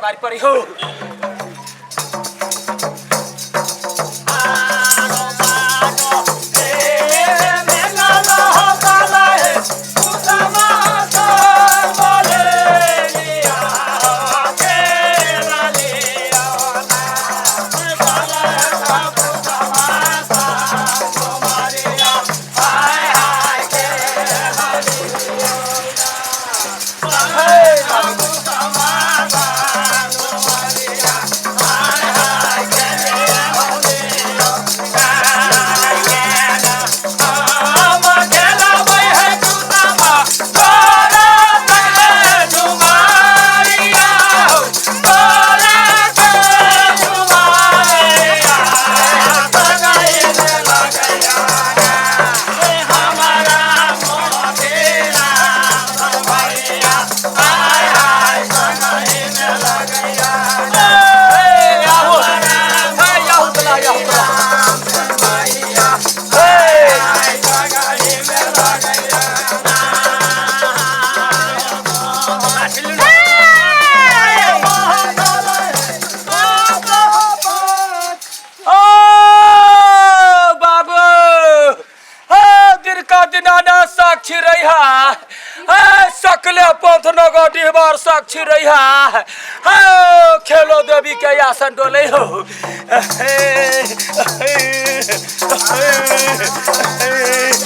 सवारी पड़ी हो। ओ बाबू, हे दिनका दिनाना साक्षी रहिहा, हे सकले पंथ नगर डिहबार साक्षी रहिहा, हे खेलो देवी के आसन डोले हो। हे, हे, हे, हे।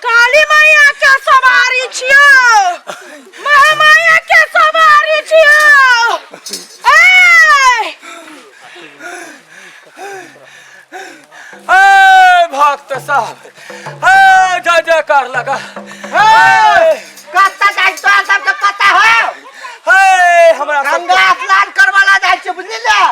काली मैया के सवारी छियो, महामाया के सवारी छियो। ए ए भक्त साहब, ए जय जयकार लगा। ए कत्ता जाइ तोरा सबके पता हो? हे हमरा सबके- गंगा स्नान करवाला जाइ छै, बुझली ने?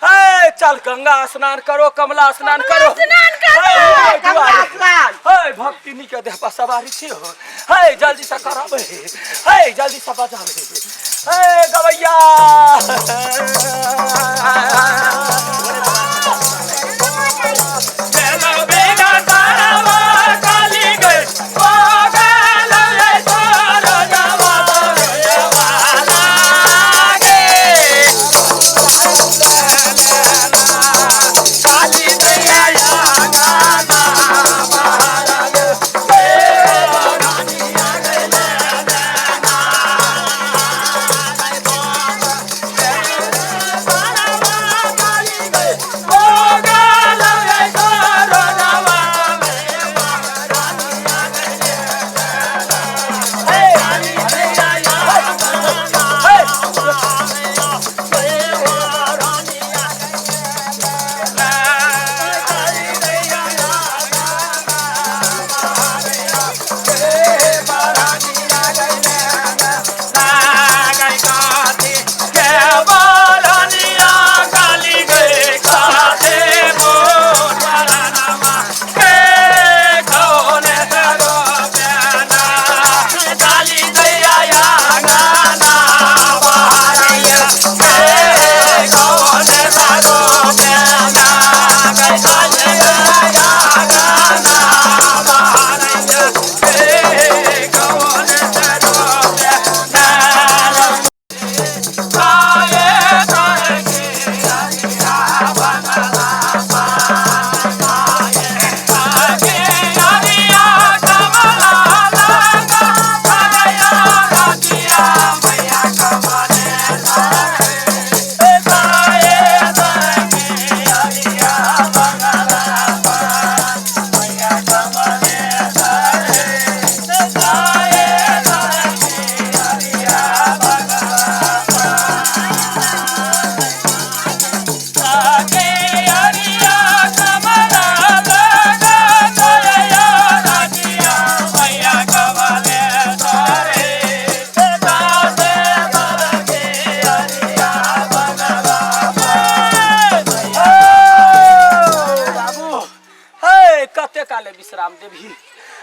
हे चल गंगा स्नान करो, कमला स्नान करो, स्नान करो। हे, गंगा दुआरे। स्नान। हे भक्तिनी के देह पर सवारी छी हो। हे जल्दी से कराबे, हे जल्दी से बजाबे। हे गवैया,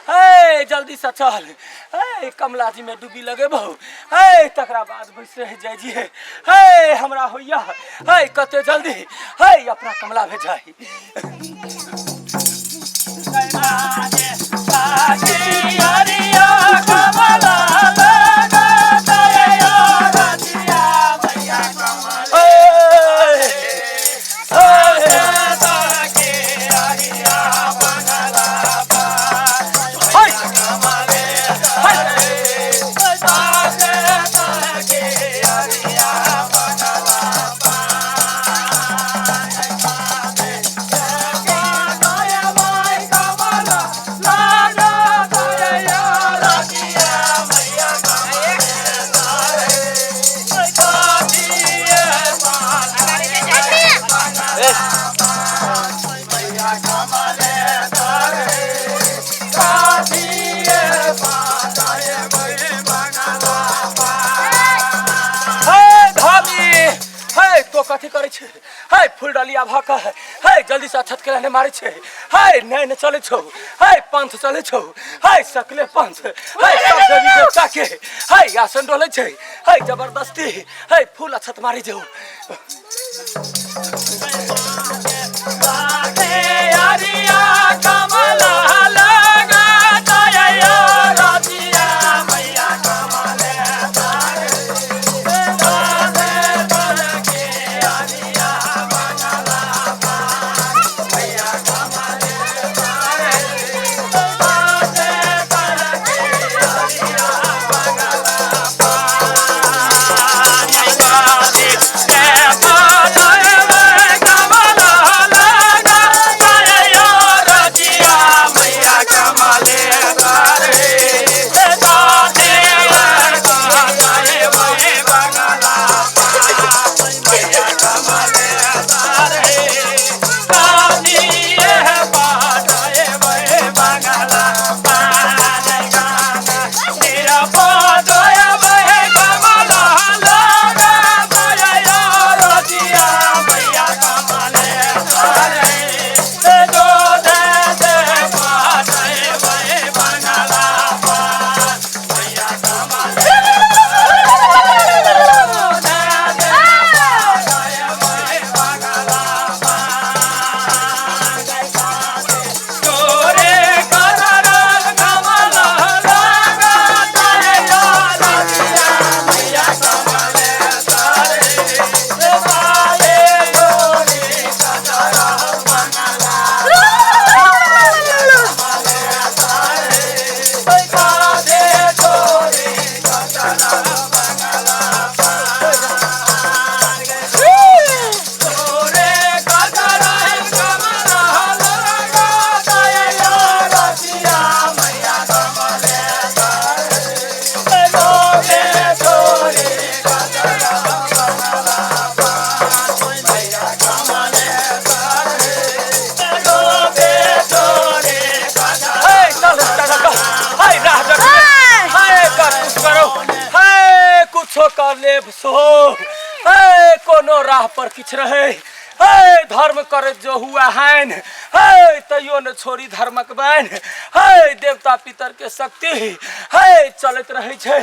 हे जल्दी से चल। हे कमला जी में डुबी लगेबौ, हे तकरा बाद बैस रह जाइ जी। हे हमरा होइया हे कते जल्दी हे अपना कमला भेजाई। हे धामी, हे तो कथी करै छै? हे फूल डलिया भऽ कऽ हे जल्दी से छत के रहने मारै छै। हे नहि नहि चलै छौ, हे पंथ चलै छौ, हे सकले पंथ, हे सब देवी देवता के हे आसन डोलै छै, हे जबरदस्ती हे फूल अछत मारै जाऊ। हे चल चल चल, हे राह जग हे कर कुछ करो, हे कुछो कर लेब सो, हे कोनो राह पर किछ रहे, हे धर्म करे जो हुआ हैन, हे तैयो न छोड़ी धर्मक बैन, हे देवता पितर के शक्ति हे चलैत रहै छै,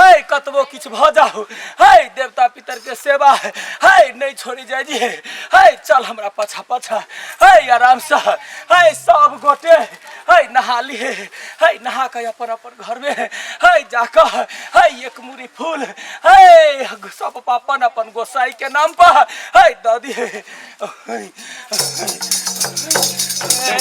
हे कतबो किछु भऽ जाउ, हे देवता पितर के सेवा हे नहि छोड़ी जाय जी। हे चल हमरा पाछा पाछा, हे आरामसँ, हे सब गोटे हे नहा लिए, हे नहा के अपन अपन घर में हे जाकर हे एक मुरी फूल हे सब अपन अपन गोसाई के नाम पर हे दऽ दिहे।